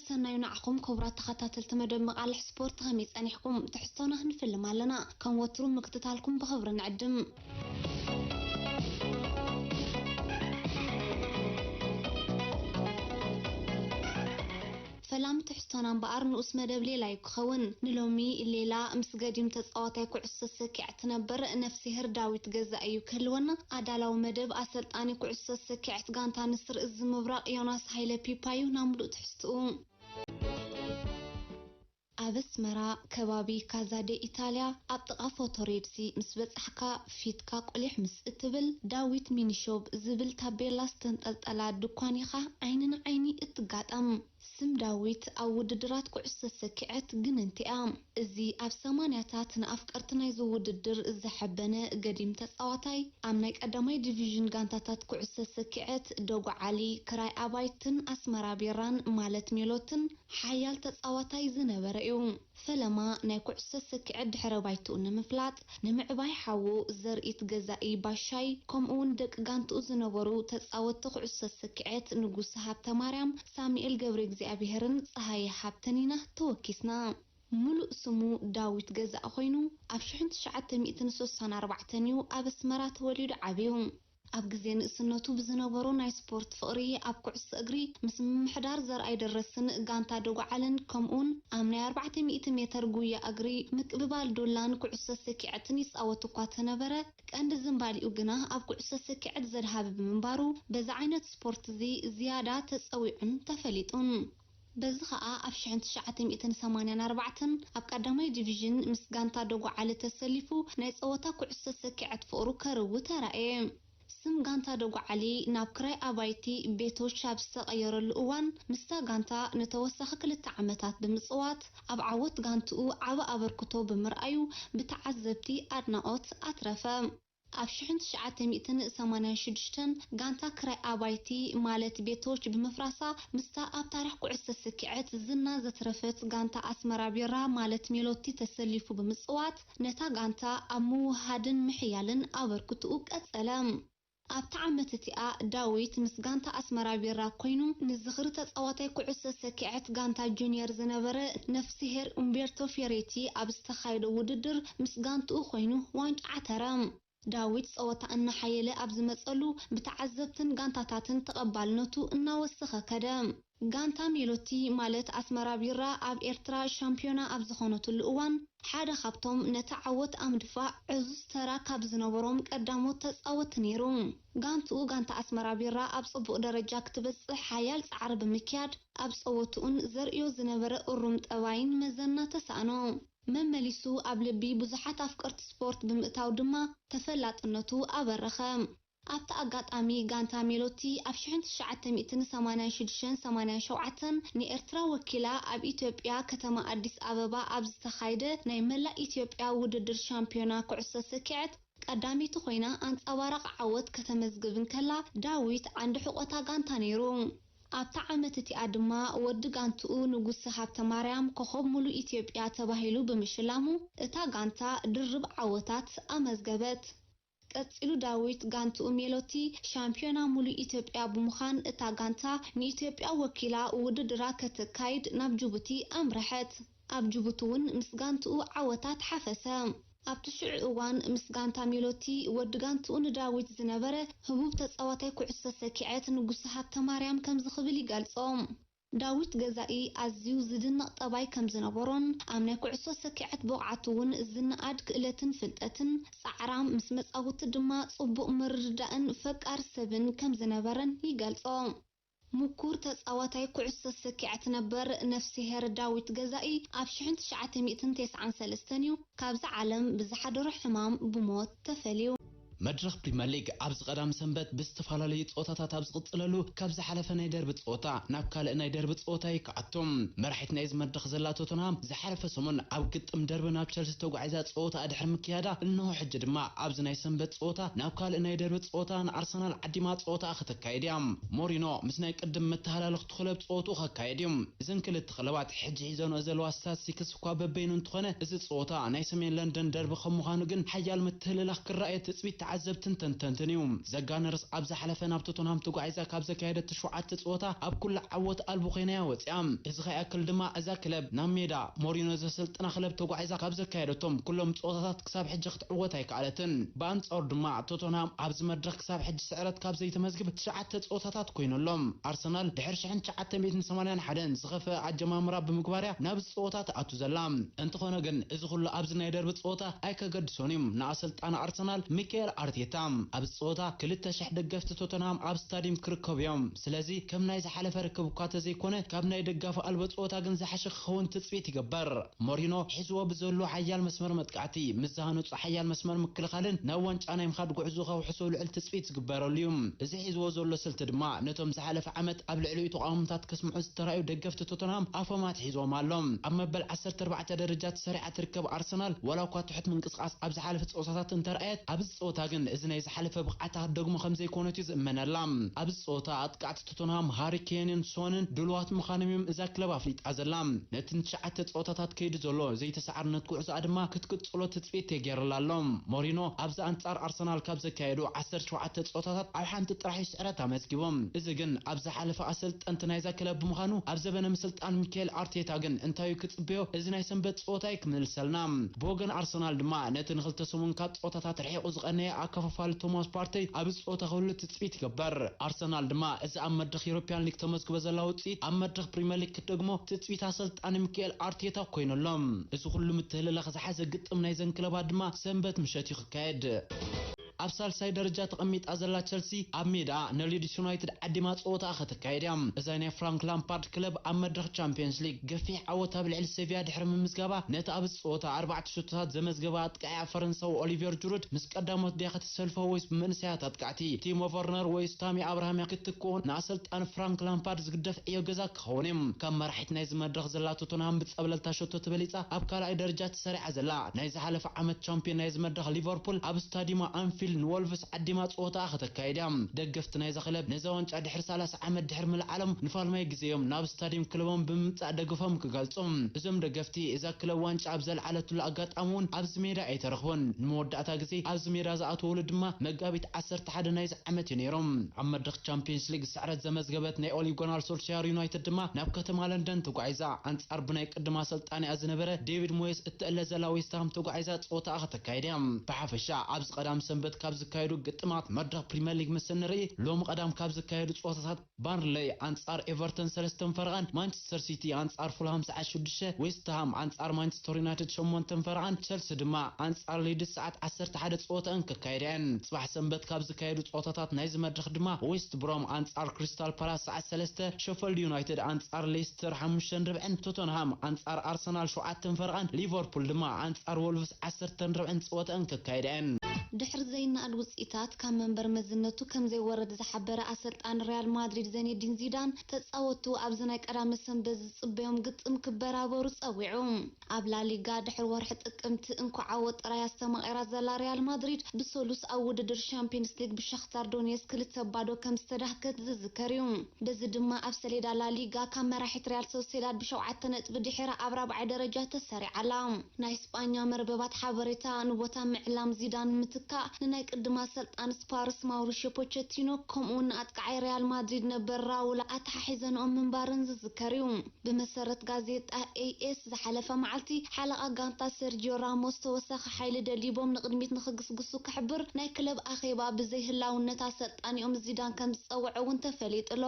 ሰናዩ ንዓኹም ክቡራት ተኸታተልቲ መደብ መቓልሕ ስፖርት፣ ከመይ ጸኒሕኩም? ትሕዝቶና ክንፍልም ኣለና። ከም ወትሩ ምክትታልኩም ብኽብሪ ንዕድም። ፈላሚ ትሕዝቶና እምበኣር ንኡስ መደብ ሌላ እዩ ክኸውን። ንሎሚ ሌላ ምስ ገዲም ተጻዋታይ ኩዕሶ ሰኪዐት ነበር ነፍስሄር ዳዊት ገዛኢ እዩ ክህልወና። ኣዳላዊ መደብ ኣሰልጣኒ ኩዕሶ ሰኪዐት ጋንታ ንስር እዚ ምብራቕ ዮናስ ሃይለ ፒፓ እዩ። ናብ ምሉእ ትሕዝትኡ። ኣብ ኣስመራ ከባቢ ካዛ ደ ኢታልያ ኣብ ጥቓ ፎቶ ሬድሲ ምስ በጻሕካ ፊትካ ቁሊሕ ምስ እትብል ዳዊት ሚኒሾብ ዝብል ታቤላ ዝተንጠልጠላ ድኳን ኢኻ ዓይኒ ንዓይኒ እትጋጠም። ስም ዳዊት ኣብ ውድድራት ኩዕሶ ሰኪዐት ግንንቲ እያ። እዚ ኣብ ሰማንያታት ንኣፍቀርቲ ናይዚ ውድድር ዘሐበነ ገዲም ተጻዋታይ ኣብ ናይ ቀዳማይ ዲቪዥን ጋንታታት ኩዕሶ ሰኪዐት ደጉዓሊ፣ ክራይ ኣባይትን ኣስመራ ቢራን ማለት ሜሎትን ሓያል ተጻዋታይ ዝነበረ እዩ። ፈለማ ናይ ኩዕሶ ሰኪዐት ድሕረ ባይትኡ ንምፍላጥ ንምዕባይ ሓዉ ዘርኢት ገዛኢ ባሻይ ከምኡውን ደቂ ጋንትኡ ዝነበሩ ተጻወትቲ ኩዕሶ ሰኪዐት ንጉስ ሃብተ ማርያም፣ ሳሙኤል ገብረ እግዚኣብሄርን ጸሃየ ሃብተን ኢና ተወኪስና። ምሉእ ስሙ ዳዊት ገዛኢ ኮይኑ ኣብ ሽሕን ትሽዓተ ሚእትን ስሳን ኣርባዕተን እዩ ኣብ ኣስመራ ተወሊዱ ዓብዩ። ኣብ ግዜ ንእስነቱ ብዝነበሮ ናይ ስፖርት ፍቕሪ ኣብ ኩዕሶ እግሪ ምስ ምምሕዳር ዘርኣይ ደረስን ጋንታ ደጉዓልን ከምኡን ኣብ ናይ ኣርባዕተ ሚእቲ ሜተር ጉያ እግሪ ምቅብባል ዱላን ኩዕሶ ሰኪዐትን ይጻወት እኳ ተነበረ፣ ቀንዲ ዝንባሊኡ ግና ኣብ ኩዕሶ ሰኪዐት ዘድሃበ ብምንባሩ በዚ ዓይነት ስፖርት እዚ ዝያዳ ተጸዊዑን ተፈሊጡን። በዚ ኸኣ ኣብ ሽሕን ትሽዓተ ሚእትን ሰማንያን ኣርባዕተን ኣብ ቀዳማይ ዲቪዥን ምስ ጋንታ ደጉዓሊ ተሰሊፉ ናይ ጸወታ ኩዕሶ ሰኪዐት ፍቕሩ ከርዊ ተራእየ። ስም ጋንታ ደጉዓሊ ናብ ክራይ ኣባይቲ ቤቶች ኣብ ዝተቐየረሉ እዋን ምስታ ጋንታ ንተወሳኺ ክልተ ዓመታት ብምጽዋት ኣብ ዓወት ጋንትኡ ዓቢ ኣበርክቶ ብምርኣዩ ብተዓዘብቲ ኣድናቖት ኣትረፈ። ኣብ ሽሕን ትሽዓተ ሚእትን ሰማንያን ሽዱሽተን ጋንታ ክራይ ኣባይቲ ማለት ቤቶች ብምፍራሳ ምስታ ኣብ ታሪኽ ኩዕሶ ስኪዐት ዝና ዘትረፈት ጋንታ ኣስመራ ቢራ ማለት ሜሎቲ ተሰሊፉ ብምጽዋት ነታ ጋንታ ኣብ ምውሃድን ምሕያልን ኣበርክትኡ ቀጸለ። ኣብታ ዓመት እቲኣ ዳዊት ምስ ጋንታ ኣስመራ ቢራ ኮይኑ ንዝኽሪ ተጻዋታይ ኩዕሶ ሰኪዐት ጋንታ ጁኒየር ዝነበረ ነፍስሄር ኡምቤርቶ ፌሬቲ ኣብ ዝተኻየደ ውድድር ምስ ጋንትኡ ኮይኑ ዋንጫ ዓተረ። ዳዊት ጸወታ እናሓየለ ኣብ ዝመጸሉ ብተዓዘብትን ጋንታታትን ተቐባልነቱ እናወሰኸ ከደ። ጋንታ ሜሎቲ ማለት ኣስመራ ቢራ ኣብ ኤርትራ ሻምፒዮና ኣብ ዝኾነትሉ እዋን ሓደ ካብቶም ነቲ ዓወት ኣብ ምድፋእ ዕዙዝ ተራ ካብ ዝነበሮም ቀዳሞት ተጻወቲ ነይሩ። ጋንትኡ ጋንታ ኣስመራ ቢራ ኣብ ጽቡቕ ደረጃ ክትበጽሕ ሓያል ጻዕሪ ብምክያድ ኣብ ጸወትኡን ዘርእዮ ዝነበረ እሩም ጠባይን መዘና ተሳእኖ። መመሊሱ ኣብ ልቢ ብዙሓት ኣፍቀርቲ ስፖርት ብምእታው ድማ ተፈላጥነቱ ኣበረኸ። ኣብቲ ኣጋጣሚ ጋንታ ሜሎቲ ኣብ ሽሕን ትሽዓተ ሚእትን ሰማንያን ሽዱሽተን ሰማንያን ሸውዓተን ንኤርትራ ወኪላ ኣብ ኢትዮጵያ ከተማ ኣዲስ ኣበባ ኣብ ዝተኻይደ ናይ መላእ ኢትዮጵያ ውድድር ሻምፒዮና ኩዕሶ ስኪዐት ቀዳመይቲ ኮይና ኣንጸባራቒ ዓወት ከተመዝግብ እንከላ ዳዊት ዓንዲ ሕቖታ ጋንታ ነይሩ። ኣብታ ዓመት እቲኣ ድማ ወዲ ጋንትኡ ንጉሰ ሃብተማርያም ኮኾብ ሙሉእ ኢትዮጵያ ተባሂሉ ብምሽላሙ እታ ጋንታ ድርብ ዓወታት ኣመዝገበት። ቀጺሉ ዳዊት ጋንትኡ ሜሎቲ ሻምፒዮና ሙሉእ ኢትዮጵያ ብምዃን እታ ጋንታ ንኢትዮጵያ ወኪላ ውድድራ ከተካይድ ናብ ጅቡቲ ኣምረሐት። ኣብ ጅቡቲ እውን ምስ ጋንትኡ ዓወታት ሓፈሰ። ኣብቲ ሽዑ እዋን ምስ ጋንታ ሜሎቲ ወዲ ጋንትኡ ንዳዊት ዝነበረ ህቡብ ተጻዋታይ ኩዕሶ ሰኪዐት ንጉሰ ሃብተማርያም ከምዚ ክብል ይገልጾ። ዳዊት ገዛኢ ኣዝዩ ዝድነቕ ጠባይ ከም ዝነበሮን ኣብ ናይ ኩዕሶ ሰኪዐት ብቕዓቱ እውን ዝነኣድ ክእለትን ፍልጠትን፣ ጻዕራም፣ ምስ መጻውቲ ድማ ጽቡቕ ምርድዳእን ፈቃር ሰብን ከም ዝነበረን ይገልጾ። ምኩር ተጻዋታይ ኩዕሶ ሰኪዐት ነበር ነፍስሄር ዳዊት ገዛኢ ኣብ ሽሕን ትሽዓተ ሚእትን ተስዓን ሰለስተን እዩ ካብዛ ዓለም ብዝሓደሮ ሕማም ብሞት ተፈልዩ። መድረኽ ፕሪመር ሊግ ኣብዚ ቀዳም ሰንበት ብዝተፈላለዩ ጸወታታት ኣብ ዝቕጽለሉ፣ ካብ ዝሓለፈ ናይ ደርቢ ጸወታ ናብ ካልእ ናይ ደርቢ ጸወታ እዩ ክኣቱ። መራሒት ናይዚ መድረኽ ዘላ ቶተንሃም ዝሓለፈ ሰሙን ኣብ ግጥም ደርቢ ናብ ቸልሲ ተጓዒዛ ጸወታ ድሕሪ ምክያዳ፣ እንሆ ሕጂ ድማ ኣብዚ ናይ ሰንበት ጸወታ ናብ ካልእ ናይ ደርቢ ጸወታ ንኣርሰናል ዓዲማ ጸወታ ከተካይድ እያ። ሞሪኖ ምስ ናይ ቅድም መተሃላለኽቲ ክለብ ጸወትኡ ከካየድ እዩ። እዘን ክልተ ክለባት ሕጂ ሒዘንኦ ዘለዋ ስታትስቲክስ እኳ በበይኑ እንተኾነ፣ እዚ ጸወታ ናይ ሰሜን ለንደን ደርቢ ከም ምዃኑ ግን ሓያል ምትህልላኽ ክረኣዮ ትጽቢት ዓዘብትን ተንተንትን እዩ። ዘጋነርስ ኣብ ዝሓለፈ ናብ ቶተንሃም ተጓዒዛ ካብ ዘካየደት ሸውዓተ ጸወታ ኣብ ኩሉ ዓወት ኣልቦ ኮይና እያ ወጺኣ። እዚ ከይኣክል ድማ እዛ ክለብ ናብ ሜዳ ሞሪኖ ዘሰልጥና ክለብ ተጓዒዛ ካብ ዘካየደቶም ኩሎም ጸወታታት ክሳብ ሕጂ ክትዕወት ኣይከኣለትን። ብኣንጻሩ ድማ ቶተንሃም ኣብዚ መድረኽ ክሳብ ሕጂ ስዕረት ካብ ዘይተመዝግብ ትሽዓተ ጸወታታት ኮይኑ ኣሎ። ኣርሰናል ድሕሪ ሽሕን ትሽዓተ ሚእትን ሰማንያን ሓደን ዝኸፍአ ኣጀማምራ ብምግባር እያ ናብ ጸወታ ትኣቱ ዘላ። እንተኾነ ግን እዚ ኩሉ ኣብዚ ናይ ደርቢ ጸወታ ኣይከገድሶን እዩ። ንኣሰልጣኒ ኣርሰናል ሚካኤል ኣርቴታ ኣብዚ ጸወታ ክልተ ሽሕ ደገፍቲ ቶተንሃም ኣብ ስታዲየም ክርከቡ እዮም። ስለዚ ከም ናይ ዝሓለፈ ርክብ እኳ ተዘይኮነ ካብ ናይ ደጋፊ ኣልቦ ጸወታ ግን ዝሓሸ ክኸውን ትጽቢት ይግበር። ሞሪኖ ሒዝዎ ብዘሎ ሓያል መስመር መጥቃዕቲ ምስ ዝሃነጹ ሓያል መስመር ምክልኻልን ናብ ዋንጫ ናይ ምኻድ ጉዕዞ ከውሕሶ ልዑል ትጽቢት ዝግበረሉ እዩ። እዚ ሒዝዎ ዘሎ ስልቲ ድማ ነቶም ዝሓለፈ ዓመት ኣብ ልዕሊኡ ተቓውሞታት ከስምዑ ዝተራእዩ ደገፍቲ ቶተንሃም ኣፎም ኣትሒዝዎም ኣሎ። ኣብ መበል ዓሰርተ ኣርባዕተ ደረጃ ተሰሪዓ ትርከብ ኣርሰናል ዋላ እኳ ትሑት ምንቅስቓስ ኣብ ዝሓለፈ ጸወታታት እንተርኣየት ኣብዚ ጸወታ ግን እዚ ናይ ዝሓለፈ ብቕዓታ ክትደግሞ ከም ዘይኮነት እዩ ዝእመነላ። ኣብዚ ጸወታ ኣጥቃዕቲ ቶተንሃም ሃሪ ኬንን ሶንን ድሉዋት ምዃኖም እዮም እዛ ክለብ ኣፍሊጣ ዘላ። ነቲ ንትሽዓተ ጸወታታት ከይዱ ዘሎ ዘይተሰዓርነት ጉዕዞኣ ድማ ክትቅጽሎ ትጽቢት ተገይሩላ ኣሎ። ሞሪኖ ኣብዚ ኣንጻር ኣርሰናል ካብ ዘካየዱ ዓሰርተ ሸውዓተ ጸወታታት ኣብ ሓንቲ ጥራሕ እዩ ስዕረት ኣመዝጊቡ። እዚ ግን ኣብ ዝሓለፈ ኣሰልጠንቲ ናይዛ ክለብ ብምዃኑ ኣብ ዘበነ ምስልጣን ሚካኤል ኣርቴታ ግን እንታይ እዩ ክጽበዮ? እዚ ናይ ሰንበት ጸወታ እዩ ክምልሰልና። ብወገን ኣርሰናል ድማ ነቲ ንክልተ ሰሙን ካብ ጸወታታት ርሒቑ ዝቐነየ ኣከፋፋሊ ቶማስ ፓርተይ ኣብዚ ጸወታ ክህሉ ትጽቢት ይግበር። ኣርሰናል ድማ እዚ ኣብ መድረኽ ዩሮፕያን ሊግ ተመዝግቦ ዘላ ውጽኢት ኣብ መድረኽ ፕሪምየር ሊግ ክትደግሞ ትጽቢት ኣሰልጣኒ ሚካኤል ኣርቴታ ኮይኑ ኣሎ። እዚ ኩሉ ምትህልላኽ ዝሓዘ ግጥም ናይዘን ክለባት ድማ ሰንበት ምሸት እዩ ክካየድ። ኣብ ሳልሳይ ደረጃ ተቐሚጣ ዘላ ቸልሲ ኣብ ሜዳ ንሊድስ ዩናይትድ ዓዲማ ጸወታኣ ከተካይድ እያ። እዛ ናይ ፍራንክ ላምፓርድ ክለብ ኣብ መድረኽ ቻምፒየንስ ሊግ ገፊሕ ዓወት ኣብ ልዕሊ ሴቪያ ድሕሪ ምምዝጋባ ነቲ ኣብዚ ጸወታ ኣርባዕተ ሽቶታት ዘመዝገበ ኣጥቃዒ ፈረንሳዊ ኦሊቨር ጅሩድ ምስ ቀዳሞት ድያ ከተሰልፎ ወይስ ብመንእሰያት ኣጥቃዕቲ ቲሞ ቨርነር ወይስ ታሚ ኣብርሃም ክትክኡ ንኣሰልጣኒ ፍራንክ ላምፓርድ ዝግደፍ ዕዮ ገዛ ክኸውን እዩ። ካብ መራሒት ናይዚ መድረኽ ዘላ ቶተንሃም ብጸብለልታ ሸቶ ተበሊጻ ኣብ ካልኣይ ደረጃ ተሰሪዓ ዘላ ናይ ዝሓለፈ ዓመት ቻምፒዮን ናይዚ መድረኽ ሊቨርፑል ኣብ ስታዲየም ኣንፊልድ ንወልቭስ ዓዲማ ጸወታኣ ከተካይድ እያ። ደገፍቲ ናይዛ ክለብ ነዛ ዋንጫ ድሕሪ ሰላሳ ዓመት ድሕሪ ምልዓሎም ንፋልማይ ግዜ እዮም ናብ ስታዲየም ክለቦም ብምምጻእ ደገፎም ክገልጹ። እዞም ደገፍቲ እዛ ክለብ ዋንጫ ኣብ ዘልዓለትሉ ኣጋጣሚ እውን ኣብዚ ሜዳ ኣይተረኽቡን። ንመወዳእታ ግዜ ኣብዚ ሜዳ ዝኣተውሉ ድማ መጋቢት ዓሰርተ ሓደ ናይዚ ዓመት እዩ ነይሮም። ኣብ መድረኽ ቻምፒየንስ ሊግ ስዕረት ዘመዝገበት ናይ ኦሊ ጉናር ሶልሻየር ዩናይትድ ድማ ናብ ከተማ ለንደን ተጓዒዛ ኣንጻር ብናይ ቅድም ኣሰልጣኒኣ ዝነበረ ዴቪድ ሞየስ እትእለ ዘላ ዌስትሃም ተጓዒዛ ጸወታኣ ከተካይድ እያ። ብሓፈሻ ኣብዚ ቀዳም ሰንበት ካብ ዝካየዱ ግጥማት መድረኽ ፕሪምየር ሊግ ምስ እንርኢ ሎሚ ቀዳም ካብ ዝካየዱ ጸወታታት ባርንለይ ኣንጻር ኤቨርተን ሰለስተን ፈረቓን፣ ማንቸስተር ሲቲ ኣንጻር ፉልሃም ሰዓት ሽዱሽተ፣ ዌስትሃም ኣንጻር ማንቸስተር ዩናይትድ ሸሞንተን ፈረቓን፣ ቸልሲ ድማ ኣንጻር ሊድስ ሰዓት ዓሰርተ ሓደ ጸወታኣን ክካየዳ እየን። ጽባሕ ሰንበት ካብ ዝካየዱ ጸወታታት ናይዚ መድረኽ ድማ ዌስት ብሮም ኣንጻር ክሪስታል ፓላስ ሰዓት ሰለስተ፣ ሸፈልድ ዩናይትድ ኣንጻር ሌስተር ሓሙሽተን ርብዕን፣ ቶተንሃም ኣንጻር ኣርሰናል ሸውዓተን ፈረቓን፣ ሊቨርፑል ድማ ኣንጻር ወልቭስ ዓሰርተን ርብዕን ጸወታኣን ክካየዳ እየን። ድሕሪ ዘይነኣድ ውጽኢታት ካብ መንበር መዝነቱ ከም ዘይወርድ ዝሓበረ ኣሰልጣኒ ሪያል ማድሪድ ዘኔዲን ዚዳን፣ ተጻወትቱ ኣብዚ ናይ ቀዳመ ሰንበት ዝጽበዮም ግጥም ክበራበሩ ጸዊዑ። ኣብ ላሊጋ ድሕሪ ወርሒ ጥቅምቲ እንኳዕ ዓወት ጥራይ ኣስተማቒራ ዘላ ሪያል ማድሪድ፣ ብሰሉስ ኣብ ውድድር ሻምፒዮንስ ሊግ ብሻኽታር ዶኔስክ ክልተ ባዶ ከም ዝተዳህከት ዝዝከር እዩ። በዚ ድማ ኣብ ሰሌዳ ላሊጋ ካብ መራሒት ሪያል ሶሴዳድ ብሸውዓተ ነጥቢ ድሒራ ኣብ ራብዓይ ደረጃ ተሰሪዓ ኣላ። ናይ ስጳኛ መርበባት ሓበሬታ ንቦታ ምዕላም ዚዳን ንምትካእ ንናይ ቅድም ኣሰልጣኒ ስፓርስ ማውሪሽዮ ፖቸቲኖ ከምኡውን ንኣጥቃዓይ ሪያል ማድሪድ ነበር ራውል ኣተሓሒዘንኦም ምንባረን ዝዝከር እዩ። ብመሰረት ጋዜጣ ኤኤስ ዝሓለፈ መዓልቲ ሓለቓ ጋንታ ሰርጂዮ ራሞስ ተወሳኺ ሓይሊ ደሊቦም ንቕድሚት ንኽግስግሱ ክሕብር ናይ ክለብ ኣኼባ ብዘይህላውነት ኣሰልጣኒኦም ዚዳን ከም ዝጸውዐ እውን ተፈሊጡ ኣሎ።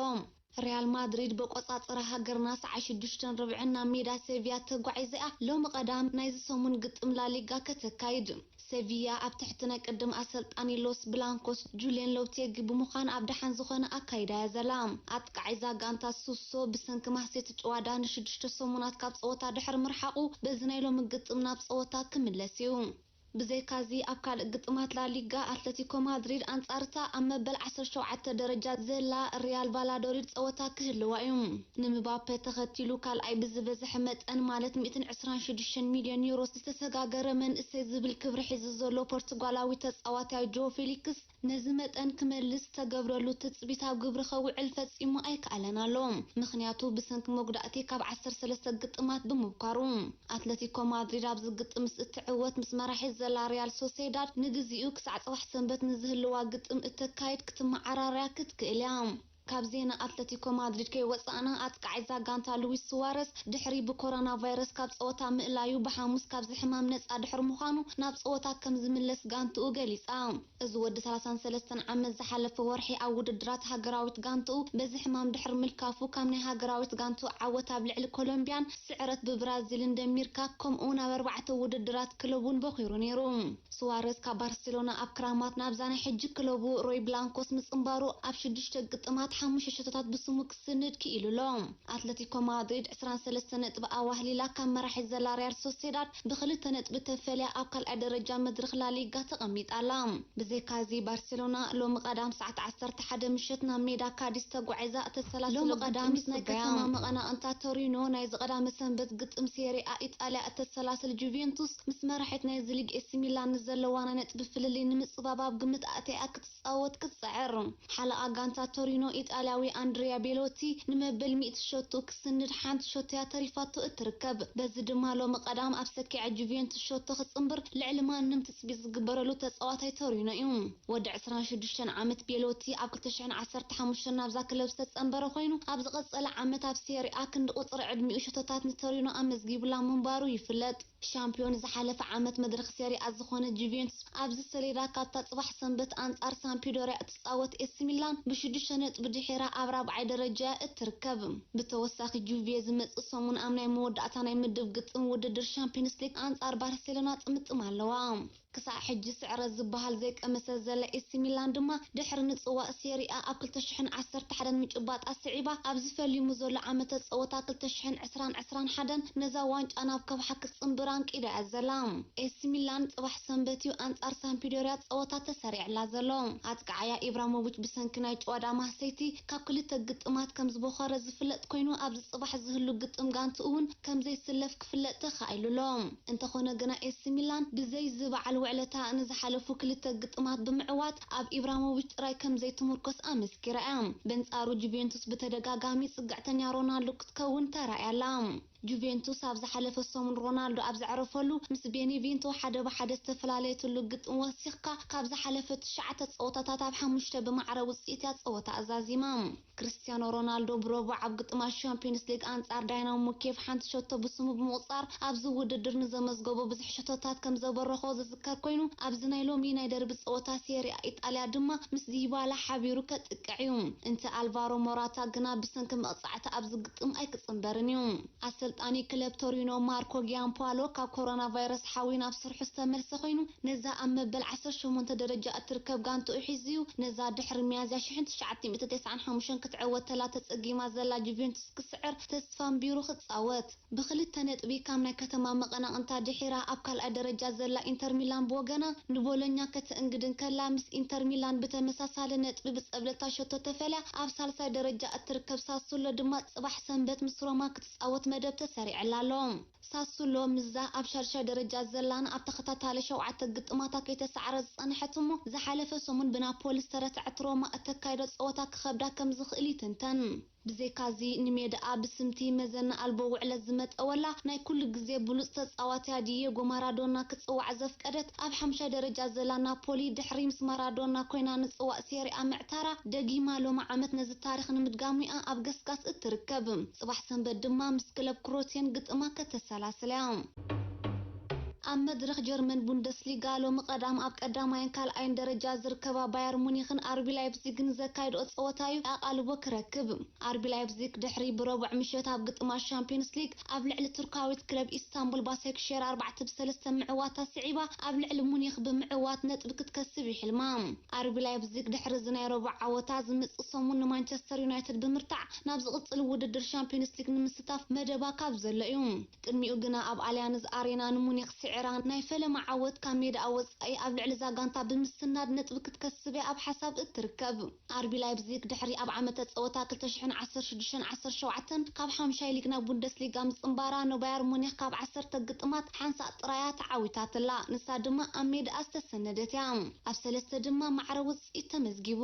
ሪያል ማድሪድ በቆጻጽራ ሃገርና ሰዓት ሽዱሽተን ርብዕን ናብ ሜዳ ሴቪያ ተጓዒዘ እያ ሎሚ ቀዳም ናይዚ ሰሙን ግጥም ላሊጋ ከተካይድ። ሴቪያ ኣብ ትሕቲ ናይ ቅድም ኣሰልጣኒ ሎስ ብላንኮስ ጁልየን ሎፕቴጊ ብምዃን ኣብ ደሓን ዝኾነ ኣካይዳ እያ ዘላ። ኣጥቃዒ እዛ ጋንታ ሱሶ ብሰንኪ ማህሴቲ ጭዋዳ ንሽዱሽተ ሰሙናት ካብ ጸወታ ድሕሪ ምርሓቑ በዚ ናይ ሎሚ ግጥም ናብ ጸወታ ክምለስ እዩ። ብዘይካዚ ኣብ ካልእ ግጥማት ላሊጋ ኣትለቲኮ ማድሪድ ኣንጻርታ ኣብ መበል ዓሰርተ ሸውዓተ ደረጃ ዘላ ሪያል ቫላዶሊድ ጸወታ ክህልዋ እዩ። ንምባፔ ተኸቲሉ ካልኣይ ብዝበዝሐ መጠን ማለት ሚእትን ዕስራን ሽዱሽተን ሚልዮን ዩሮ ዝተሰጋገረ መንእሰይ ዝብል ክብሪ ሒዙ ዘሎ ፖርቱጋላዊ ተጻዋታይ ጆ ፌሊክስ ነዚ መጠን ክመልስ ዝተገብረሉ ትጽቢት ኣብ ግብሪ ከውዕል ፈጺሙ ኣይከኣለን ኣሎ። ምኽንያቱ ብሰንኪ መጉዳእቲ ካብ ዓሰርተ ሰለስተ ግጥማት ብምብኳሩ። ኣትለቲኮ ማድሪድ ኣብዚ ግጥም ምስ እትዕወት ምስ መራሒት ዘላ ሪያል ሶሴዳድ ንግዚኡ ክሳዕ ጽባሕ ሰንበት ንዝህልዋ ግጥም እተካይድ ክትመዓራርያ ክትክእል እያ። ካብ ዜና ኣትለቲኮ ማድሪድ ከይወጻእና፣ ኣጥቃዒ እዛ ጋንታ ሉዊስ ሱዋረስ ድሕሪ ብኮሮና ቫይረስ ካብ ጸወታ ምእላዩ ብሓሙስ ካብዚ ሕማም ነጻ ድሕሪ ምዃኑ ናብ ጸወታ ከም ዝምለስ ጋንትኡ ገሊጻ። እዚ ወዲ ሰላሳን ሰለስተን ዓመት ዝሓለፈ ወርሒ ኣብ ውድድራት ሃገራዊት ጋንትኡ በዚ ሕማም ድሕሪ ምልካፉ ካብ ናይ ሃገራዊት ጋንትኡ ዓወት ኣብ ልዕሊ ኮሎምቢያን ስዕረት ብብራዚልን ደሚርካ ከምኡ ናብ ኣርባዕተ ውድድራት ክለብ እውን በኺሩ ነይሩ። ሱዋረዝ ካብ ባርሴሎና ኣብ ክራማት ናብዛ ናይ ሕጂ ክለቡ ሮይ ብላንኮስ ምጽንባሩ ኣብ ሽዱሽተ ግጥማት ሓሙሽተ ሸቶታት ብስሙ ክስንድ ክኢሉ ኣሎ። ኣትለቲኮ ማድሪድ ዕስራን ሰለስተን ነጥቢ ኣዋህሊላ ካብ መራሒት ዘላ ሪያል ሶሴዳድ ብክልተ ነጥቢ ተፈልያ ኣብ ካልኣይ ደረጃ መድረኽ ላሊጋ ተቐሚጣ ኣላ። ብዘይካዚ ባርሴሎና ሎሚ ቀዳም ሰዓት ዓሰርተ ሓደ ምሸት ናብ ሜዳ ካዲስ ተጓዒዛ እተሰላስሎ ሎሚ ቀዳም ምስ ናይ ከተማ መቐናቕንታ ቶሪኖ ናይዚ ቀዳመ ሰንበት ግጥም ሴሪኣ ኢጣልያ እተሰላስል ጁቬንቱስ ምስ መራሒት ናይዚ ሊግ ኤሲ ሚላን ንዘለዋ ናይ ነጥቢ ፍልልይ ንምጽባብ ኣብ ግምት ኣእትያ ክትጻወት ክትጽዕር። ሓለቓ ጋንታ ቶሪኖ ኢጣልያዊ ኣንድሪያ ቤሎቲ ንመበል ሚእቲ ሸቶ ክስንድ ሓንቲ ሸቶ እያ ተሪፋቶ እትርከብ። በዚ ድማ ሎሚ ቀዳም ኣብ ሰኪዐ ጁቬንቱስ ሸቶ ክጽንብር ልዕሊ ማንም ትጽቢት ዝግበረሉ ተጻዋታይ ቶሪኖ እዩ። ወዲ ዕስራን ሽዱሽተን ዓመት ቤሎቲ ኣብ ክልተ ሽሕን ዓሰርተ ሓሙሽተን ናብዛ ክለብ ዝተጸንበረ ኮይኑ፣ ኣብ ዝቐጸለ ዓመት ኣብ ሴሪኣ ክንዲ ቁጽሪ ዕድሚኡ ሸቶታት ንቶሪኖ ኣመዝጊቡላ ምንባሩ ይፍለጥ። ሻምፒዮን ዝሓለፈ ዓመት መድረኽ ሴሪኣ ዝኾነ ጁቬንቱስ ኣብዚ ሰሌዳ ካብታ ጽባሕ ሰንበት ኣንጻር ሳምፒዶርያ እትጻወት ኤሲ ሚላን ብሽዱሽተ ነጥቢ ድሒራ ኣብ ራብዓይ ደረጃ እትርከብ። ብተወሳኺ ጁቬ ዝመጽእ ሰሙን ኣብ ናይ መወዳእታ ናይ ምድብ ግጥም ውድድር ሻምፒዮንስ ሊግ ኣንጻር ባርሴሎና ጥምጥም ኣለዋ። ክሳዕ ሕጂ ስዕረት ዝበሃል ዘይቀመሰት ዘላ ኤሲ ሚላን ድማ ድሕሪ ንጽዋእ ሴሪኣ ኣብ ክልተ ሽሕን ዓሰርተ ሓደን ምጭባጣ ስዒባ ኣብዚ ፈሊሙ ዘሎ ዓመተ ጸወታ ክልተ ሽሕን ዕስራን ዕስራን ሓደን ነዛ ዋንጫ ናብ ከብሓ ክትጽንብር ኣንቂዳ እያ ዘላ። ኤሲ ሚላን ጽባሕ ሰንበት እዩ ኣንጻር ሳምፒዶርያ ጸወታ ተሰሪዕላ ዘሎ። ኣጥቃዓያ ኢብራሞቪች ብሰንኪ ናይ ጨዋዳ ማህሰይቲ ካብ ክልተ ግጥማት ከም ዝቦኸረ ዝፍለጥ ኮይኑ ኣብዚ ጽባሕ ዝህሉ ግጥም ጋንትኡ እውን ከም ዘይስለፍ ክፍለጥ ተኻኢሉ ኣሎ። እንተኾነ ግና ኤሲ ሚላን ብዘይ ዝበዓል ውዕለታ ንዝሓለፉ ክልተ ግጥማት ብምዕዋት ኣብ ኢብራሞቪች ጥራይ ከም ዘይትምርኮስ ኣመስኪራ እያ። በንጻሩ ጁቬንቱስ ብተደጋጋሚ ጽግዕተኛ ሮናልዶ ክትከውን ተራእያ ኣላ። ጁቬንቱስ ኣብ ዝሓለፈ ሰሙን ሮናልዶ ኣብ ዘዕረፈሉ ምስ ቤኔቪንቶ ሓደ ብሓደ ዝተፈላለየትሉ ግጥም ወሲኽካ ካብ ዝሓለፈ ትሽዓተ ጸወታታት ኣብ ሓሙሽተ ብማዕረ ውጽኢት እያ ጸወታ ኣዛዚማ። ክርስቲያኖ ሮናልዶ ብረቡዕ ኣብ ግጥማት ሻምፒዮንስ ሊግ ኣንጻር ዳይናሞ ኬቭ ሓንቲ ሸቶ ብስሙ ብምቑጻር ኣብዚ ውድድር ንዘመዝገቦ ብዙሕ ሸቶታት ከም ዘበረኾ ዝዝከር ኮይኑ ኣብዚ ናይ ሎሚ ናይ ደርቢ ጸወታ ሴሪኣ ኢጣልያ ድማ ምስ ዲባላ ሓቢሩ ከጥቅዕ እዩ። እንተ ኣልቫሮ ሞራታ ግና ብሰንኪ መቕጻዕቲ ኣብዚ ግጥም ኣይክጽንበርን እዩ። ኣሰልጣኒ ክለብ ቶሪኖ ማርኮ ጊያምፓሎ ካብ ኮሮና ቫይረስ ሓዊ ናብ ስርሑ ዝተመልሰ ኮይኑ ነዛ ኣብ መበል ዓሰርተ ሸሞንተ ደረጃ እትርከብ ጋንትኡ ሒዙ እዩ። ነዛ ድሕሪ ሚያዝያ ሽሕን ትሽዓተ ሚእትን ተስዓን ሓሙሽተን ክትዕወተላ ተጸጊማ ዘላ ጁቬንቱስ ክስዕር ተስፋ ኣንቢሩ ክጻወት። ብኽልተ ነጥቢ ካብ ናይ ከተማ መቐናቕንታ ድሒራ ኣብ ካልኣይ ደረጃ ዘላ ኢንተር ሚላን ብወገና ንቦሎኛ ከተእንግድ እንከላ ምስ ኢንተር ሚላን ብተመሳሳሊ ነጥቢ ብጸብለልታ ሸቶ ተፈልያ ኣብ ሳልሳይ ደረጃ እትርከብ ሳሱሎ ድማ ጽባሕ ሰንበት ምስ ሮማ ክትጻወት መደብ ተሰሪዕላ ኣሎ። ሳሱሎ ምስዛ ኣብ ሻድሻይ ደረጃ ዘላን ኣብ ተኸታታሊ ሸውዓተ ግጥማታ ከይተሳዕረ ዝጸንሐት እሞ ዝሓለፈ ሰሙን ብናፖሊ ዝተረትዐት ሮማ እተካይዶ ጸወታ ክኸብዳ ከም ዝኽእል ይትንተን። ብዘይካዚ ንሜዳኣ ብስምቲ መዘና ኣልቦ ውዕለት ዝመጠወላ ናይ ኩሉ ግዜ ብሉጽ ተጻዋትያ ዲየጎ ማራዶና ክጽዋዕ ዘፍቀደት ኣብ ሓምሻይ ደረጃ ዘላ ናፖሊ ድሕሪ ምስ ማራዶና ኮይና ንጽዋእ ሴሪኣ ምዕታራ ደጊማ ሎሚ ዓመት ነዚ ታሪኽ ንምድጋሙ እያ ኣብ ገስጋስ እትርከብ። ጽባሕ ሰንበት ድማ ምስ ክለብ ክሮቲየን ግጥማ ከተሰላስል እያ። ኣብ መድረኽ ጀርመን ቡንደስሊጋ ሎሚ ቀዳም ኣብ ቀዳማይን ካልኣይን ደረጃ ዝርከባ ባየር ሙኒኽን ኣርቢ ላይፕዚግን ዘካይድኦ ጸወታ እዩ ኣቓልቦ ክረክብ። ኣርቢ ላይፕዚግ ድሕሪ ብረቡዕ ምሸት ኣብ ግጥማት ሻምፒዮንስ ሊግ ኣብ ልዕሊ ቱርካዊት ክለብ ኢስታንቡል ባሰክሼር ኣርባዕተ ብሰለስተ ምዕዋታ ስዒባ ኣብ ልዕሊ ሙኒኽ ብምዕዋት ነጥቢ ክትከስብ ይሕልማ። ኣርቢ ላይፕዚግ ድሕሪ እዚ ናይ ረቡዕ ዓወታ ዝምጽእ ሰሙን ንማንቸስተር ዩናይትድ ብምርታዕ ናብ ዝቕጽል ውድድር ሻምፒዮንስ ሊግ ንምስታፍ መደባ ካብ ዘሎ እዩ። ቅድሚኡ ግና ኣብ ኣልያንዝ ኣሬና ንሙኒክ ስዒራ ናይ ፈለማ ዓወት ካብ ሜዳኣ ወጻኢ ኣብ ልዕሊ እዛ ጋንታ ብምስናድ ነጥቢ ክትከስብ እያ ኣብ ሓሳብ እትርከብ። ኣርቢ ላይፕዚግ ድሕሪ ኣብ ዓመተ ጸወታ ክልተ ሽሕን ዓሰርተ ሽዱሽተን ዓሰርተ ሸውዓተን ካብ ሓምሻይ ሊግ ናብ ቡንደስሊጋ ምጽንባራ ንባየር ሙኒክ ካብ ዓሰርተ ግጥማት ሓንሳእ ጥራያ ተዓዊታትላ። ንሳ ድማ ኣብ ሜዳኣ ዝተሰነደት እያ። ኣብ ሰለስተ ድማ ማዕረ ውጽኢት ተመዝጊቡ።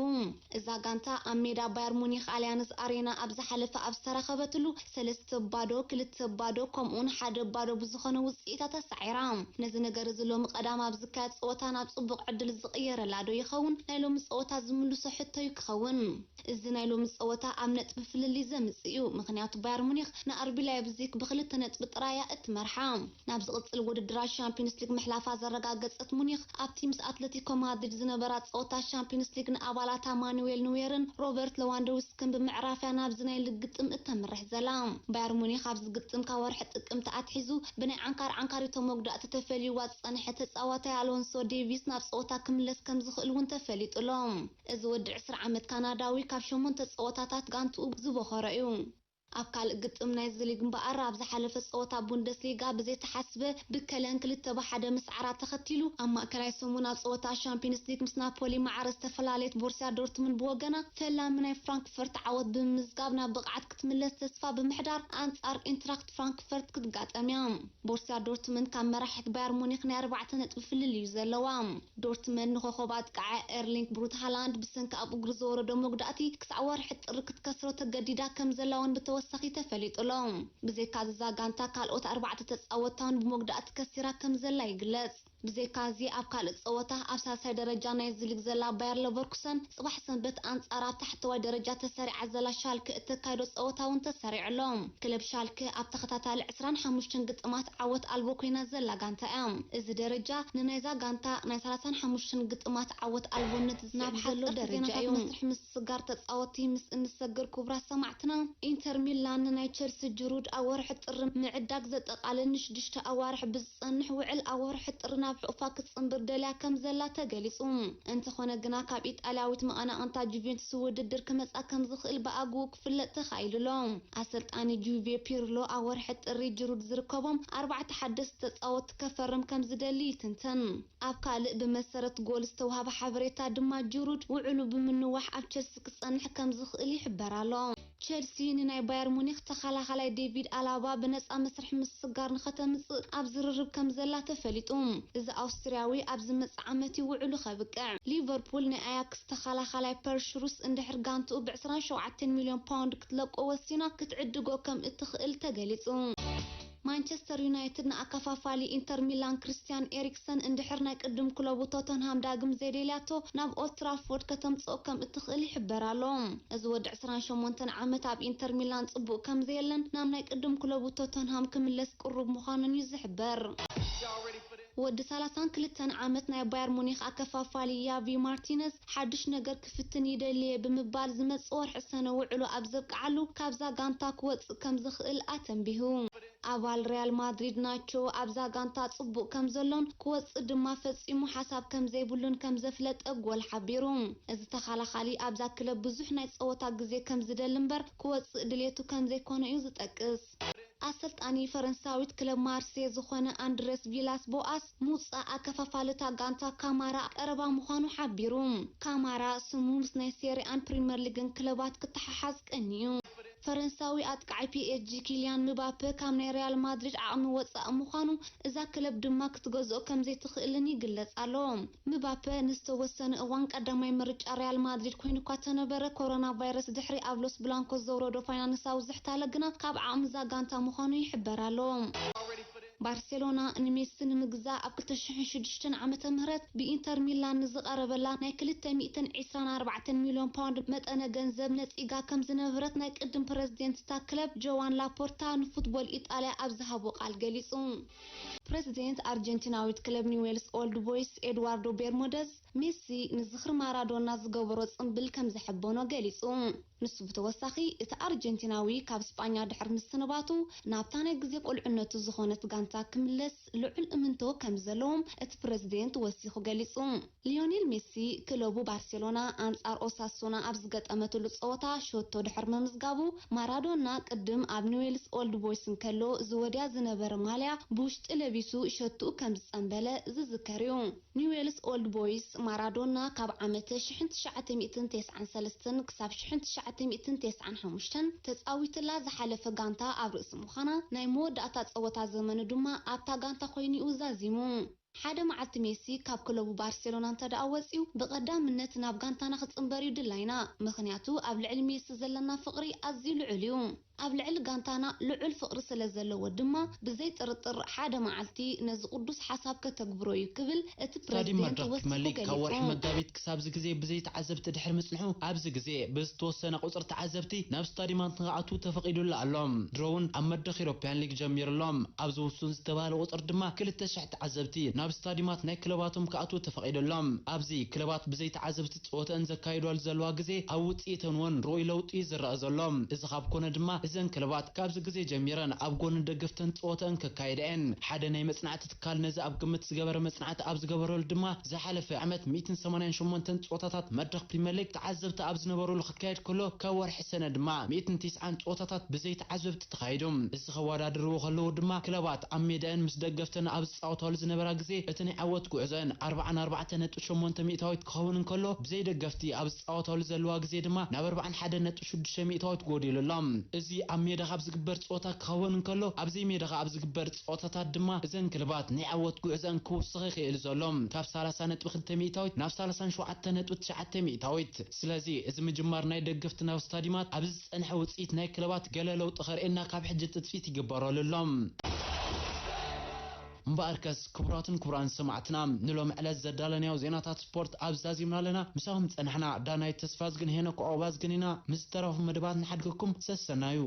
እዛ ጋንታ ኣብ ሜዳ ባየር ሙኒክ ኣልያንዝ ኣሬና ኣብ ዝሓለፈ ኣብ ዝተረኸበትሉ ሰለስተ ባዶ፣ ክልተ ባዶ ከምኡውን ሓደ ባዶ ብዝኾነ ውጽኢታ ተሳዒራ። ነዚ ነገር እዚ ሎሚ ቀዳም ኣብ ዝካየድ ጸወታ ናብ ጽቡቕ ዕድል ዝቕየረላ ዶ ይኸውን? ናይ ሎሚ ጸወታ ዝምልሶ ሕቶ እዩ ክኸውን። እዚ ናይ ሎሚ ጸወታ ኣብ ነጥቢ ፍልልይ ዘምጽእ እዩ፣ ምኽንያቱ ባየር ሙኒኽ ንኣርቢ ላይፕዚግ ብክልተ ነጥቢ ጥራይ እያ እትመርሓ። ናብ ዝቕጽል ውድድራት ሻምፒዮንስ ሊግ ምሕላፋ ዘረጋገጸት ሙኒኽ፣ ኣብቲ ምስ ኣትለቲኮ ማድሪድ ዝነበራ ጸወታ ሻምፒዮንስ ሊግ ንኣባላታ ማኑዌል ኑዌርን ሮበርት ሌዋንዶውስኪን ብምዕራፍያ ናብዚ ናይ ልግጥም እተምርሕ ዘላ። ባየር ሙኒኽ ኣብዚ ግጥም ካብ ወርሒ ጥቅምቲ ኣትሒዙ ብናይ ዓንካር ዓንካሪቶ መጉዳእቲ ተፈልይዋ ዝጸንሐ ተጻዋታይ ኣሎንሶ ዴቪስ ናብ ጸወታ ክምለስ ከም ዝኽእል እውን ተፈሊጡ ኣሎ። እዚ ወዲ ዕስራ ዓመት ካናዳዊ ካብ ሸሞንተ ጸወታታት ጋንትኡ ዝበኾረ እዩ። ኣብ ካልእ ግጥም ናይዚ ሊግ እምበኣር፣ ኣብ ዝሓለፈ ጸወታ ቡንደስሊጋ ብዘይተሓስበ ብከለን ክልተ ብሓደ ምስዓራ ተኸቲሉ፣ ኣብ ማእከላይ ሰሙን ኣብ ጸወታ ሻምፒዮንስ ሊግ ምስ ናፖሊ ማዕረ ዝተፈላለየት ቦርሲያ ዶርትሙንድ ብወገና፣ ፈላሚ ናይ ፍራንክፈርት ዓወት ብምምዝጋብ ናብ ብቕዓት ክትምለስ ተስፋ ብምሕዳር፣ ኣንጻር ኢንትራክት ፍራንክፈርት ክትጋጠም እያ። ቦርሲያ ዶርትሙንድ ካብ መራሒት ባየር ሙኒክ ናይ ኣርባዕተ ነጥቢ ፍልልይ እዩ ዘለዋ። ዶርትመንድ ንኮኾብ ኣጥቃዓያ ኤርሊንግ ብሩት ሃላንድ ብሰንኪ ኣብ እግሩ ዝወረዶ መጉዳእቲ ክሳዕ ወርሒ ጥሪ ክትከስሮ ተገዲዳ ከም ዘላ እውን ብተወሳኺ ተፈሊጡ ኣሎ። ብዘይካ እዚ እዛ ጋንታ ካልኦት ኣርባዕተ ተጻወትታ እውን ብመጉዳእቲ ከሲራ ከም ዘላ ይግለጽ። ብዘይካ እዚ ኣብ ካልእ ጸወታ ኣብ ሳልሳይ ደረጃ ናይዚ ሊግ ዘላ ባየር ለቨርኩሰን ጽባሕ ሰንበት ኣንጻር ኣብ ታሕተዋይ ደረጃ ተሰሪዓ ዘላ ሻልከ እተካይዶ ጸወታ እውን ተሰሪዑ ኣሎ። ክለብ ሻልከ ኣብ ተኸታታሊ ዕስራን ሓሙሽተን ግጥማት ዓወት ኣልቦ ኮይና ዘላ ጋንታ እያ። እዚ ደረጃ ንናይዛ ጋንታ ናይ ሰላሳን ሓሙሽተን ግጥማት ዓወት ኣልቦነት ናብ ዝስዕብ ዘሎ ሓቀርቲ ደረጃ ዜናታት እዩ። መስርሕ ምስስጋር ተጻወትቲ ምስ እንሰግር ክቡራት ሰማዕትና፣ ኢንተር ሚላን ንናይ ቸልሲ ጅሩድ ኣብ ወርሒ ጥሪ ምዕዳግ ዘጠቓልል ንሽዱሽተ ኣዋርሕ ብዝጸንሕ ውዕል ኣብ ወርሒ ጥሪ ናብ ሕቑፋ ክትጽንብር ደልያ ከም ዘላ ተገሊጹ። እንተኾነ ግና ካብ ኢጣልያዊት መቐናቕንታ ጁቬንቱስ ውድድር ክመጻ ከም ዝኽእል ብኣግኡ ክፍለጥ ተኻኢሉ ኣሎ። ኣሰልጣኒ ጁቬ ፒርሎ ኣብ ወርሒ ጥሪ ጅሩድ ዝርከቦም ኣርባዕተ ሓደስቲ ተጻወትቲ ከፈርም ከም ዝደሊ ይትንተን። ኣብ ካልእ ብመሰረት ጎል ዝተዋህበ ሓበሬታ ድማ ጅሩድ ውዕሉ ብምንዋሕ ኣብ ቸልሲ ክጸንሕ ከም ዝኽእል ይሕበር ኣሎ። ቸልሲ ንናይ ባየር ሙኒክ ተኸላኻላይ ዴቪድ ኣላባ ብነጻ መስርሕ ምስስጋር ንኸተምጽእ ኣብ ዝርርብ ከም ዘላ ተፈሊጡ። እዚ ኣውስትርያዊ ኣብ ዝመጽእ ዓመት እዩ ውዕሉ ከብቅዕ። ሊቨርፑል ናይ ኣያክስ ተኸላኻላይ ፐርሽሩስ እንድሕር ጋንትኡ ብ ዕስራን ሸውዓተን ሚልዮን ፓውንድ ክትለቆ ወሲና ክትዕድጎ ከም እትኽእል ተገሊጹ። ማንቸስተር ዩናይትድ ንኣከፋፋሊ ኢንተር ሚላን ክርስቲያን ኤሪክሰን እንድሕር ናይ ቅድም ክለቡ ቶተንሃም ዳግም ዘይደልያቶ ናብ ኦልድ ትራፎርድ ከተምጽኦ ከም እትኽእል ይሕበር ኣሎ። እዚ ወዲ ዕስራን ሸሞንተን ዓመት ኣብ ኢንተር ሚላን ጽቡቕ ከም ዘየለን ናብ ናይ ቅድም ክለቡ ቶተንሃም ክምለስ ቅሩብ ምዃኑን እዩ ዝሕበር። ወዲ ሰላሳን ክልተን ዓመት ናይ ባየር ሙኒክ ኣከፋፋሊ ያቪ ማርቲነዝ ሓድሽ ነገር ክፍትን ይደልየ ብምባል ዝመጽእ ወርሒ ሰነ ውዕሉ ኣብ ዘብቅዓሉ ካብዛ ጋንታ ክወጽእ ከም ዝኽእል ኣተንቢሁ። ኣባል ሪያል ማድሪድ ናቾ ኣብዛ ጋንታ ጽቡቕ ከም ዘሎን ክወጽእ ድማ ፈጺሙ ሓሳብ ከም ዘይብሉን ከም ዘፍለጠ ጎል ሓቢሩ። እዚ ተኸላኻሊ ኣብዛ ክለብ ብዙሕ ናይ ጸወታ ግዜ ከም ዝደሊ እምበር ክወጽእ ድሌቱ ከም ዘይኮነ እዩ ዝጠቅስ። ኣሰልጣኒ ፈረንሳዊት ክለብ ማርሴ ዝኾነ ኣንድረስ ቪላስ ቦኣስ፣ ምውጻእ ኣከፋፋሊ እታ ጋንታ ካማራ ቀረባ ምዃኑ ሓቢሩ። ካማራ ስሙ ምስ ናይ ሴሪኣን ፕሪምየር ሊግን ክለባት ክተሓሓዝ ቀንዩ። ፈረንሳዊ ኣጥቃዒ ፒ ኤስ ጂ ኪልያን ምባፔ ካብ ናይ ሪያል ማድሪድ ዓቕሚ ወጻኢ ምዃኑ፣ እዛ ክለብ ድማ ክትገዝኦ ከም ዘይትኽእልን ይግለጽ ኣሎ። ምባፔ ንዝተወሰነ እዋን ቀዳማይ ምርጫ ሪያል ማድሪድ ኮይኑ እኳ ተነበረ፣ ኮሮና ቫይረስ ድሕሪ ኣብ ሎስ ብላንኮስ ዘውረዶ ፋይናንሳዊ ዝሕታለ ግና ካብ ዓቕሚ እዛ ጋንታ ምዃኑ ይሕበር ኣሎ። ባርሴሎና ንሜሲ ንምግዛእ ኣብ ክልተ ሽሕን ሽዱሽተን ዓመተ ምህረት ብኢንተር ሚላን ንዝቐረበላ ናይ ክልተ ሚእትን ዕስራን ኣርባዕተን ሚልዮን ፓውንድ መጠነ ገንዘብ ነጺጋ ከም ዝነበረት ናይ ቅድም ፕረዚደንት እታ ክለብ ጆዋን ላፖርታ ንፉትቦል ኢጣልያ ኣብ ዝሃቦ ቃል ገሊጹ። ፕረዚደንት ኣርጀንቲናዊት ክለብ ኒውዌልስ ኦልድ ቦይስ ኤድዋርዶ ቤርሙደዝ፣ ሜሲ ንዝኽሪ ማራዶና ዝገበሮ ጽምብል ከም ዘሐበኖ ገሊጹ። ንሱ ብተወሳኺ፣ እቲ ኣርጀንቲናዊ ካብ ስጳኛ ድሕሪ ምስንባቱ፣ ናብታ ናይ ግዜ ቁልዕነቱ ዝኾነት ጋንታ ክምለስ ልዑል እምንቶ ከም ዘለዎም እቲ ፕረዚደንት ወሲኹ ገሊጹ። ሊዮኔል ሜሲ፣ ክለቡ ባርሴሎና ኣንጻር ኦሳሱና ኣብ ዝገጠመትሉ ጸወታ ሸቶ ድሕሪ ምምዝጋቡ፣ ማራዶና ቅድም ኣብ ኒውዌልስ ኦልድ ቦይስ እንከሎ ዝወድያ ዝነበረ ማልያ ብውሽጢ ለቢሱ ሸቶኡ ከም ዝጸንበለ ዝዝከር እዩ። ኒውዌልስ ኦልድ ቦይስ ማራዶና ካብ ዓመተ ሽሕን ትሽዓተ ሚእትን ተስዓን ሰለስተን ክሳብ ሽሕን ትሽዓተ ሚእትን ተስዓን ሓሙሽተን ተጻዊትላ ዝሓለፈ ጋንታ ኣብ ርእሲ ምዃና፣ ናይ መወዳእታ ጸወታ ዘመኑ ድማ ኣብታ ጋንታ ኮይኑ እዩ ዛዚሙ። ሓደ መዓልቲ ሜሲ ካብ ክለቡ ባርሴሎና እንተ ደኣ ወጺኡ፣ ብቐዳምነት ናብ ጋንታና ክጽንበር እዩ ድላይና፣ ምኽንያቱ ኣብ ልዕሊ ሜሲ ዘለና ፍቕሪ ኣዝዩ ልዑል እዩ። ኣብ ልዕሊ ጋንታና ልዑል ፍቕሪ ስለ ዘለዎ ድማ፣ ብዘይ ጥርጥር ሓደ መዓልቲ ነዚ ቅዱስ ሓሳብ ከተግብሮ እዩ ክብል እቲ ስታዲየም ፕረዚደንት መድረኽ ወሲኹ ፕሪምየር ሊግ ካብ ወርሒ ገሊጹ። መጋቢት ክሳብ እዚ ግዜ ብዘይ ተዓዘብቲ ድሕሪ ምጽንሑ፣ ኣብዚ ግዜ ብዝተወሰነ ቁጽሪ ተዓዘብቲ ናብ ስታዲየማት ንክኣትዉ ተፈቒዱሉ ኣሎ። ድሮ እውን ኣብ መድረኽ ኢሮፕያን ሊግ ጀሚሩ ኣሎ። ኣብዚ ውሱን ዝተባህለ ቁጽሪ ድማ ክልተ ሽሕ ተዓዘብቲ ናብ ስታዲየማት ናይ ክለባቶም ክኣትዉ ተፈቒዱ ኣሎ። ኣብዚ ክለባት ብዘይ ተዓዘብቲ ጸወተን ዘካይዳሉ ዘለዋ ግዜ ኣብ ውጽኢተን እውን ርኡይ ለውጢ እዩ ዝረኣ ዘሎ። እዚ ካብ ኮነ ድማ እዘን ክለባት ካብዚ ግዜ ጀሚረን ኣብ ጎኒ ደገፍተን ጸወተን ከካይዳ እየን። ሓደ ናይ መጽናዕቲ ትካል ነዚ ኣብ ግምት ዝገበረ መጽናዕቲ ኣብ ዝገበረሉ ድማ ዝሓለፈ ዓመት ሚእትን ሰማንያን ሸሞንተን ጸወታታት መድረኽ ፕሪምየር ሊግ ተዓዘብቲ ኣብ ዝነበሩሉ ክካየድ ከሎ ካብ ወርሒ ሰነ ድማ ሚእትን ትስዓን ጸወታታት ብዘይ ተዓዘብቲ ተኻይዱ። እዚ ከወዳድርዎ ከለዉ ድማ ክለባት ኣብ ሜዳን ምስ ደገፍተን ኣብ ዝጻወታሉ ዝነበራ ግዜ እቲ ናይ ዓወት ጉዕዞን ኣርብዓን ኣርባዕተ ነጥቢ ሸሞንተ ሚእታዊት ክኸውን እንከሎ ብዘይ ደገፍቲ ኣብ ዝጻወታሉ ዘለዋ ግዜ ድማ ናብ ኣርብዓን ሓደ ነጥቢ ሽዱሽተ ሚእታዊት ጎዲሉ ኣሎ። እዚ ኣብ ሜዳ ካብ ዝግበር ጸወታ ክኸውን እንከሎ ኣብ ዘይሜዳ ኣብ ዝግበር ጸወታታት ድማ እዘን ክለባት ናይ ዓወት ጉዕዘን ክውስኽ ይኽእል ዘሎ ካብ ሰላሳ ነጥቢ ክልተ ሚእታዊት ናብ ሰላሳን ሸውዓተ ነጥቢ ትሽዓተ ሚእታዊት። ስለዚ እዚ ምጅማር ናይ ደገፍቲ ናብ ስታዲማት ኣብዚ ዝጸንሐ ውጽኢት ናይ ክለባት ገለ ለውጢ ከርእየና ካብ ሕጂ ትጽቢት ይግበረሉ ኣሎ። እምበኣርከስ ክቡራትን ክቡራን ሰማዕትና ንሎም ዕለት ዘዳለናዮ ዜናታት ስፖርት ኣብ ዛዚምና ኣለና። ምሳኹም ጸናሕና ዳናይት ተስፋዝግን ሄኖክ ኦባዝግን ኢና። ምስ ዝተረፉ መደባት ንሓድገኩም ሰሰናዩ።